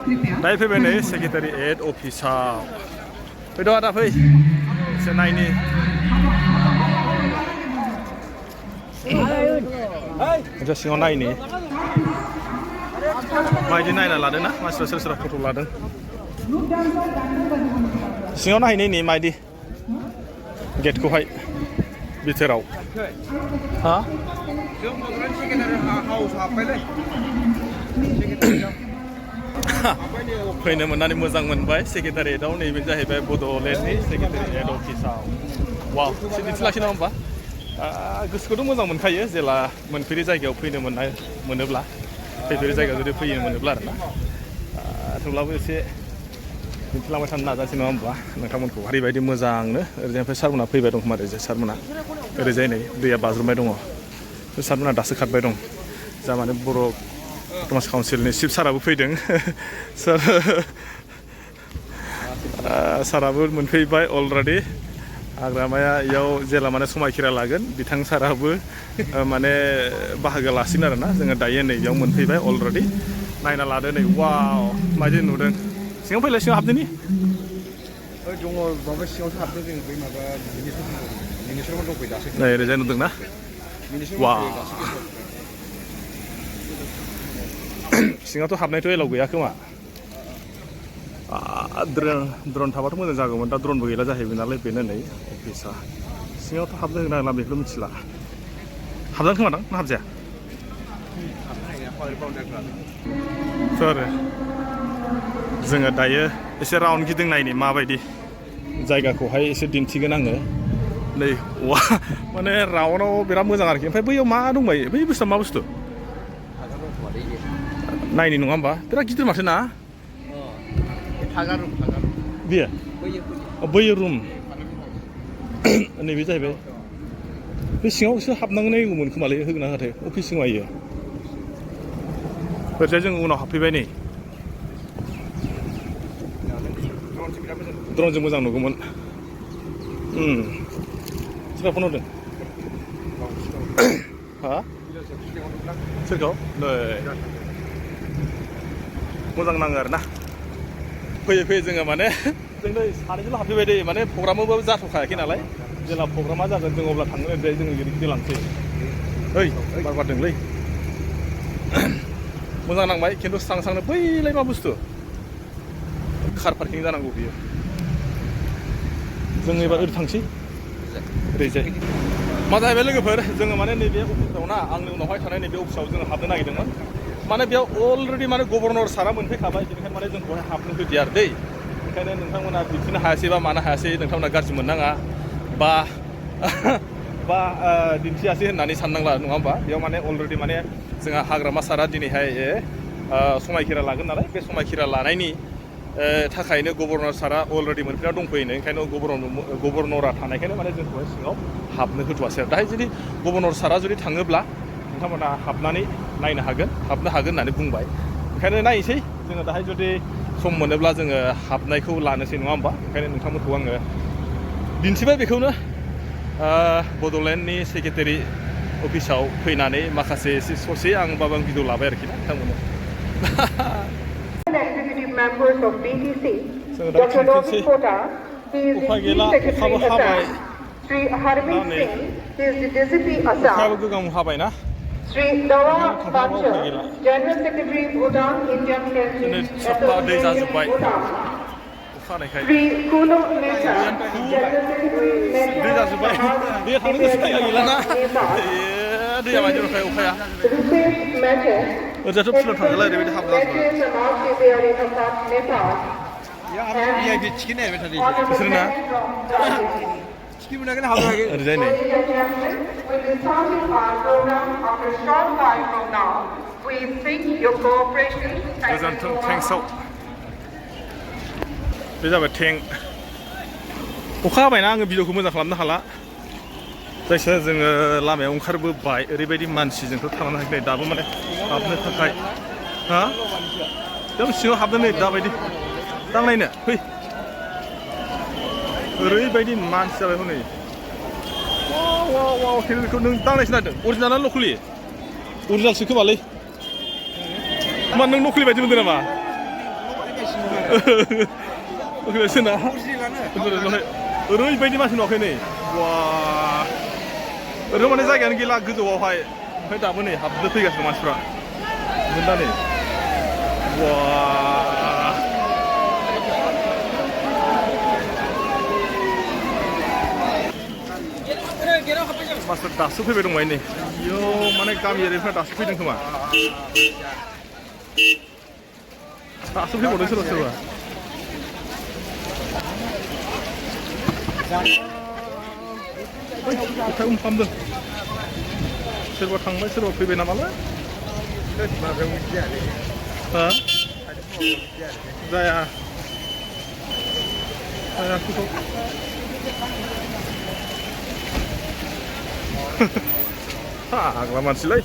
दायो फैबाय नै सेक्रेटारियेट अफिसाव फैद' आदा फै एसे नायनि एसे सिङाव नायनि माबायदि नायना लादों ना मानसिफ्रा सोर सोरबा फट' लादों सिङाव नायहैनायनि माबायदि गेटखौहाय बिथोराव हा फैनो मोननानै मोजां मोनबाय सेक्रेटारियेटआव नैबे जाहैबाय बड'लेण्डनि सेक्रेटारियेट अफिसाव वाव एसे दिन्थिलाखिना होमबा गोसोखौथ' मोजां मोनखायो जेला मोनफेरि जायगायाव फैनो मोनोब्ला फैफेरि जायगायाव जुदि फैनो मोनोब्ला आरोना थेवब्लाबो एसे दिन्थिलांबाय थानो नाजासै नङा होमबा नोंथांमोनखौ ओरैबायदि मोजांनो ओरैजायनिफ्राय सारमोना फैबाय दं खोमा ओरैजाय सारमोना ओरैजाय नै दैया बाज्रुमबाय दङ बे सारमोना दासो खारबाय दं जा माने बर' समाज काउन्सिलनि चिफ साराबो फैदों साराबो मोनफैबाय अलरेडि हाग्रामाया इयाव जेला माने समायखिरा लागोन बिथां साराबो माने बाहागो लासिगोन आरोना जोङो दायो नै इयाव मोनफैबाय अलरेडि नायना लादो नै वाव माबायदि नुदों सिङाव फैलाय सिङाव हाबदोनि दङ माबा सिङावसो हाबदों जों बै माबा मिनिस्टारमोन दंफैयो दासो नै ओरैजाय नुदोंना वाव सिङावथ' हाबनायथ' एलाव गैया खोमा द्रन थाबाथ' मोजां जागौमोन दा द्रनबो गैला जाहैबाय नालाय बेनो नै अफिसा सिङावथ' हाबनो होना होना बेखौ मिथिला हाबजानो खोमा दां ना हाबजाया आरो जोङो दायो एसे राउन्ड गिदिंनायनि माबायदि जायगाखौहाय एसे दिन्थिगोन आङो नै वा माने राउन्डआव बिराद मोजां आरोखि ओमफ्राय बैयाव मा दंबायो बै बुस्थुआ मा बुस्थु नायनि नङा होमबा बिराद गिदिर माथो ना बियो बैयो रुम नैबे जाहैबाय बे सिङावसो हाबनांगौमोन खोमालै होगोना होआथाय अफिस सिङाव इयो ओरैजाय जों उनाव हाबफैबाय नै द्रनजों मोजां नुगौमोन सोरबा फन हरदों हा सोरखौ नै मोजां नाङो आरोना फैयै फैयै जोङो माने जों नै सानैजोंल' हाबफैबाय दे माने प्रग्रामाबो जाथ'खायाखै नालाय जेला प्रग्रामा जागोन जों अब्ला थांगोन ओमफ्राय जोङो गिदिंलांसै ओइ बार बारदोंलै मोजां नांबाय खिन्थु स्रां स्रांनो बैलाय मा बुस्थु कार पार्किं जानांगौ बियो जों एबार ओरै थांसै ओरैजाय मा जाहैबाय लोगोफोर जोङो माने नैबे अफिसाव ना आंनि उनावहाय थानाय नैबे अफिसाव जोङो हाबनो नागिरदोंमोन माने बेयाव अलरेडि माने गभर्नर सारा मोनफैखाबाय बेनिखायनो माने जोंखौहाय हाबनो होदिया आरो दै ओंखायनो नोंथांमोना दिन्थिनो हायासै बा मानो हायासै नोंथांमोना गाज्रि मोननाङा बा दिन्थियासै होननानै साननांला नङा होमबा बेयाव माने अलरेडि माने जोंहा हाग्रामा सारा दिनैहाय समायखिरा लागोन नालाय बे समायखिरा लानायनि थाखायनो गभर्नर सारा अलरेडि मोनफैना दंफैयोनो ओंखायनो गभर्नरा थानायखायनो माने जोंखौहाय सिङाव हाबनो होथ'वासै आरो दाहाय जुदि गभर्नर सारा जुदि थाङोब्ला नोंथांमोना हाबनानै नायनो हागोन हाबनो हागोन होननानै बुंबाय ओंखायनो नायनोसै जोङो दाहाय जुदि सम मोनोब्ला जोङो हाबनायखौ लानोसै नङा होमबा ओंखायनो नोंथांमोनखौ आङो दिन्थिबाय बेखौनो बड'लेण्डनि सेक्रेटारि अफिसाव फैनानै माखासे एसे ससे आं भिडिअ लाबाय आरोखि ना नोंथांमोननो Members of BTC, Dr. Rohit Kota, he is the Chief Secretary Assam. Sri Harmeet Singh, he is the DCP Assam. Sri Dawa Bachcha, General Secretary Bhutan Indian Council Association Bhutan. Sri Kulo Mehta, General Secretary Mehta Rupesh Mehta, बे जाबाय tank अखा हाबायना आङो भिडिअखौ मोजां खालामनो हाला जायखिजाया जोङो लामायाव ओंखारबोबाय ओरैबायदि मानसिजोंथ' थांनो हायाखै दाबो माने हाबनो थाखाय हा बेयाव सिङाव हाबनो नै दाबायदि दांनायनो फै ओरैबायदि मानसि जाबाय हनै वाव बेखौ नों दांनायसो नायदों अरिजिनाल ना नकलि अरिजिनालसो खोमालै मा नों नकलि बायदि मोनदों नामा 그랬으나 부지런해. 오늘बायदि मानसि नुवाखै नै वा ओरैनो माने जायगायानो गैला गोजौआवहाय ओमफ्राय दाबो नै हाबनो फैगासिनो मानसिफ्रा दा नै वा मानसिफ्रा दासो फैबाय दंबाय नै इयाव माने गामियारिफ्रा दासो फैदों खोमा दासो फैबावदों सोरबा सोरबा थाय खालामदों सोरबा थांबाय सोरबा फैबाय नामालाय हा जाया जायाखैथ' फाग्ला मानसिलाय